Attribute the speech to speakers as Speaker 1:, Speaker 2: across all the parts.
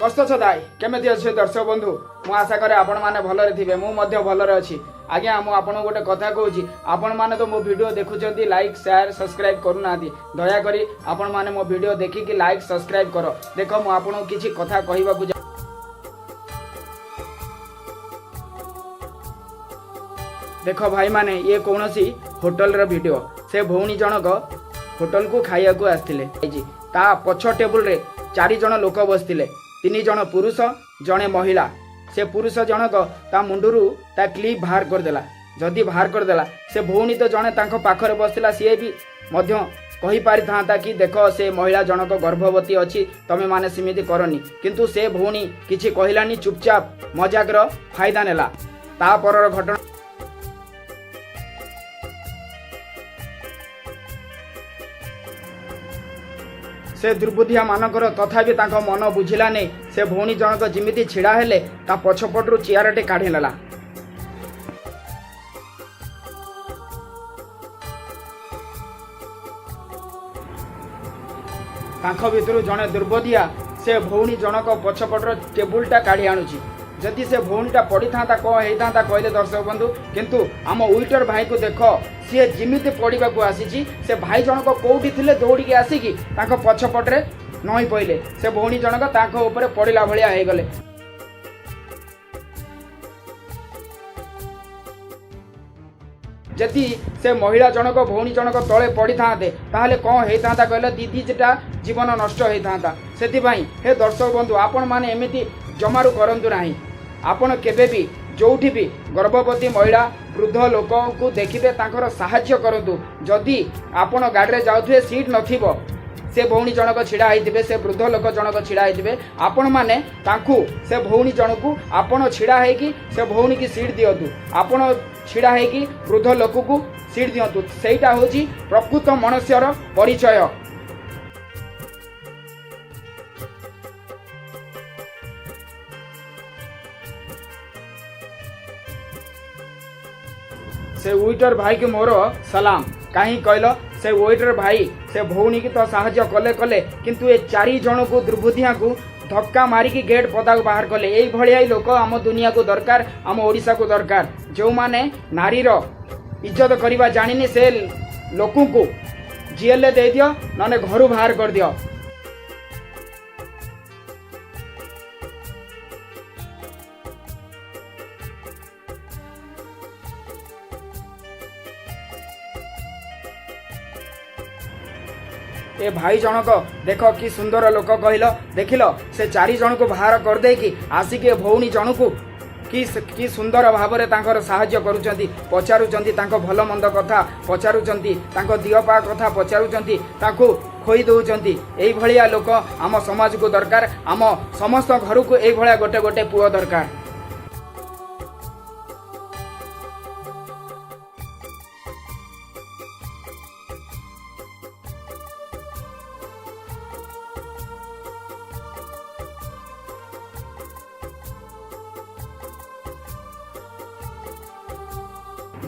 Speaker 1: କଷ୍ଟ ସଦାଇ କେମିତି ଅଛି ଦର୍ଶକ ବନ୍ଧୁ? ମୁଁ ଆଶା କରେ ଆପଣମାନେ ଭଲରେ ଥିବେ। ମୁଁ ମଧ୍ୟ ଭଲରେ ଅଛି ଆଜ୍ଞା। ମୁଁ ଆପଣଙ୍କୁ ଗୋଟେ କଥା କହୁଛି, ଆପଣମାନେ ତ ମୋ ଭିଡ଼ିଓ ଦେଖୁଛନ୍ତି, ଲାଇକ୍, ସେୟାର, ସବସ୍କ୍ରାଇବ୍ କରୁନାହାନ୍ତି। ଦୟାକରି ଆପଣମାନେ ମୋ ଭିଡ଼ିଓ ଦେଖିକି ଲାଇକ୍, ସବସ୍କ୍ରାଇବ୍ କର। ଦେଖ, ମୁଁ ଆପଣଙ୍କୁ କିଛି କଥା କହିବାକୁ ଦେଖ ଭାଇମାନେ, ଇଏ କୌଣସି ହୋଟେଲର ଭିଡ଼ିଓ। ସେ ଭଉଣୀ ଜଣକ ହୋଟେଲକୁ ଖାଇବାକୁ ଆସିଥିଲେ। ତା ପଛ ଟେବୁଲରେ ଚାରି ଜଣ ଲୋକ ବସିଥିଲେ, ତିନି ଜଣ ପୁରୁଷ, ଜଣେ ମହିଳା। ସେ ପୁରୁଷ ଜଣକ ତା ମୁଣ୍ଡରୁ ତା କ୍ଲିପ୍ ବାହାର କରିଦେଲା। ଯଦି ବାହାର କରିଦେଲା, ସେ ଭଉଣୀ ତ ଜଣେ ତାଙ୍କ ପାଖରେ ବସିଥିଲା, ସିଏ ବି ମଧ୍ୟ କହିପାରିଥାନ୍ତା କି ଦେଖ, ସେ ମହିଳା ଜଣକ ଗର୍ଭବତୀ ଅଛି, ତମେ ମାନେ ସେମିତି କରନି। କିନ୍ତୁ ସେ ଭଉଣୀ କିଛି କହିଲାନି, ଚୁପଚାପ ମଜାକର ଫାଇଦା ନେଲା। ତା ପରର ଘଟଣା, ସେ ଦୁର୍ବୁଦ୍ଧିଆ ମାନଙ୍କର ତଥାପି ତାଙ୍କ ମନ ବୁଝିଲାନି। ସେ ଭଉଣୀ ଜଣକ ଯେମିତି ଛିଡ଼ା ହେଲେ, ତା ପଛପଟରୁ ଚେୟାରଟି କାଢ଼ି ନେଲା। ତାଙ୍କ ଭିତରୁ ଜଣେ ଦୁର୍ବଧିଆ ସେ ଭଉଣୀ ଜଣକ ପଛପଟର ଟେବୁଲଟା କାଢ଼ି ଆଣୁଛି। ଯଦି ସେ ଭଉଣୀଟା ପଡ଼ିଥାନ୍ତା, କ'ଣ ହେଇଥାନ୍ତା କହିଲେ ଦର୍ଶକ ବନ୍ଧୁ? କିନ୍ତୁ ଆମ ୱିଟର ଭାଇକୁ ଦେଖ, ସିଏ ଯେମିତି ପଡ଼ିବାକୁ ଆସିଛି, ସେ ଭାଇ ଜଣକ କୋଉଠି ଥିଲେ, ଦୌଡ଼ିକି ଆସିକି ତାଙ୍କ ପଛପଟରେ ନଇଁ ପଇଲେ। ସେ ଭଉଣୀ ଜଣକ ତାଙ୍କ ଉପରେ ପଡ଼ିଲା ଭଳିଆ ହେଇଗଲେ। ଯଦି ସେ ମହିଳା ଜଣକ, ଭଉଣୀ ଜଣକ ତଳେ ପଡ଼ିଥାନ୍ତେ, ତାହେଲେ କ'ଣ ହେଇଥାନ୍ତା କହିଲେ? ଦି ଦିଟା ଜୀବନ ନଷ୍ଟ ହେଇଥାନ୍ତା। ସେଥିପାଇଁ ହେ ଦର୍ଶକ ବନ୍ଧୁ, ଆପଣମାନେ ଏମିତି ଜମାରୁ କରନ୍ତୁ ନାହିଁ। ଆପଣ କେବେ ବି ଯୋଉଠି ବି ଗର୍ଭବତୀ ମହିଳା, ବୃଦ୍ଧ ଲୋକଙ୍କୁ ଦେଖିବେ, ତାଙ୍କର ସାହାଯ୍ୟ କରନ୍ତୁ। ଯଦି ଆପଣ ଗାଡ଼ିରେ ଯାଉଥିବେ, ସିଟ୍ ନଥିବ, ସେ ଭଉଣୀ ଜଣକ ଛିଡ଼ା ହେଇଥିବେ, ସେ ବୃଦ୍ଧ ଲୋକ ଜଣକ ଛିଡ଼ା ହେଇଥିବେ, ଆପଣମାନେ ତାଙ୍କୁ, ସେ ଭଉଣୀ ଜଣକୁ ଆପଣ ଛିଡ଼ା ହେଇକି ସେ ଭଉଣୀକି ସିଟ୍ ଦିଅନ୍ତୁ। ଆପଣ ଛିଡ଼ା ହେଇକି ବୃଦ୍ଧ ଲୋକକୁ ସିଟ୍ ଦିଅନ୍ତୁ। ସେଇଟା ହେଉଛି ପ୍ରକୃତ ମନୁଷ୍ୟର ପରିଚୟ। ସେ ୱିଟର ଭାଇକି ମୋର ସଲାମ। କାହିଁକି କହିଲ? ସେ ୱେଟର ଭାଇ ସେ ଭଉଣୀକି ତ ସାହାଯ୍ୟ କଲେ କଲେ, କିନ୍ତୁ ଏ ଚାରି ଜଣକୁ ଦୁର୍ବୁଦ୍ଧିଆଙ୍କୁ ଧକ୍କା ମାରିକି ଗେଟ୍ ପଦାକୁ ବାହାର କଲେ। ଏଇଭଳିଆ ଲୋକ ଆମ ଦୁନିଆକୁ ଦରକାର, ଆମ ଓଡ଼ିଶାକୁ ଦରକାର। ଯେଉଁମାନେ ନାରୀର ଇଜ୍ଜତ କରିବା ଜାଣିନି, ସେ ଲୋକଙ୍କୁ ଜେଲରେ ଦେଇଦିଅ, ନହେଲେ ଘରୁ ବାହାର କରିଦିଅ। ଏ ଭାଇ ଜଣକ ଦେଖ, କି ସୁନ୍ଦର ଲୋକ କହିଲ? ଦେଖିଲ, ସେ ଚାରି ଜଣକୁ ବାହାର କରିଦେଇକି ଆସିକି ଏ ଭଉଣୀ ଜଣକୁ କି କି ସୁନ୍ଦର ଭାବରେ ତାଙ୍କର ସାହାଯ୍ୟ କରୁଛନ୍ତି, ପଚାରୁଛନ୍ତି, ତାଙ୍କ ଭଲ ମନ୍ଦ କଥା ପଚାରୁଛନ୍ତି, ତାଙ୍କ ଦିହପା କଥା ପଚାରୁଛନ୍ତି, ତାଙ୍କୁ ଖୋଇ ଦେଉଛନ୍ତି। ଏଇଭଳିଆ ଲୋକ ଆମ ସମାଜକୁ ଦରକାର। ଆମ ସମସ୍ତ ଘରକୁ ଏଇଭଳିଆ ଗୋଟେ ଗୋଟେ ପୁଅ ଦରକାର।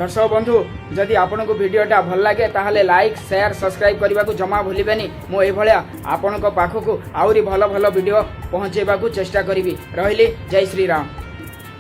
Speaker 1: ଦର୍ଶକ ବନ୍ଧୁ, ଯଦି ଆପଣଙ୍କୁ ଭିଡ଼ିଓଟା ଭଲ ଲାଗେ, ତାହେଲେ ଲାଇକ୍, ସେୟାର, ସବସ୍କ୍ରାଇବ୍ କରିବାକୁ ଜମା ଭୁଲିବେନି। ମୁଁ ଏଇଭଳିଆ ଆପଣଙ୍କ ପାଖକୁ ଆହୁରି ଭଲ ଭଲ ଭିଡ଼ିଓ ପହଞ୍ଚେଇବାକୁ ଚେଷ୍ଟା କରିବି। ରହିଲି, ଜୟ ଶ୍ରୀରାମ।